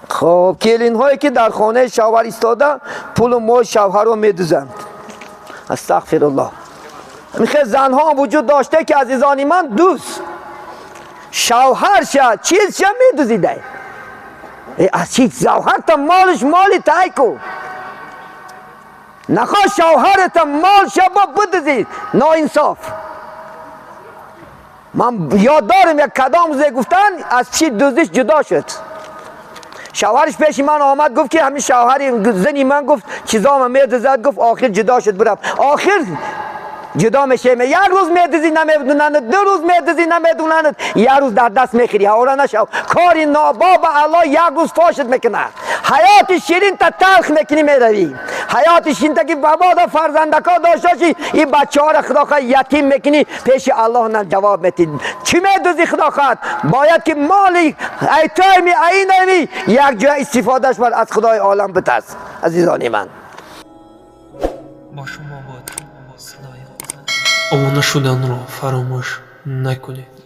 Хоб, келинҳое ки дар хонаи шавҳар истода, пулу моли шавҳарро медузанд. Астағфируллоҳ. Михе занҳо вуҷуд дошта, ки, азизони ман, дӯст шавҳарша чизша медузидай. Аз чи шавҳарта молиш моли тай ку нахоҳ шавҳарата молша бо бидузӣ, ноинсоф. Ман ёд дорам, як кадом рӯзе гуфтан, аз пиши дуздиш ҷудо шуд. Шавҳариш пеши ман омад, гуфт, ки ҳамин шавҳари зани ман, гуфт, чизома медузад, гуфт, охир ҷудо шуд, бирафт. Охир ҷудо мешем. Як рӯз медузӣ, намедунанд, 2 рӯз медузӣ, намедунанд, як рӯз дар даст мехӯрӣ. Ҳавора нашав, кори нобоба Аллоҳ як рӯз фошат мекунад. Ҳаёти ширинта талх мекунӣ, меравӣ. Ҳаёти ширинта, ки мабодо фарзандако дошта бошӣ, ин бачаҳоро, худо хоҳад, ятим мекунӣ, пеши Аллоҳ на ҷавоб метӣ. Чӣ медузӣ? Худо хоҳад, бояд ки моли айтоми айнами як ҷоя истифодаш бар, аз Худои олам битарс, азизони ман. Бо шумо буд садои. Обуна шуданро фаромӯш накунед.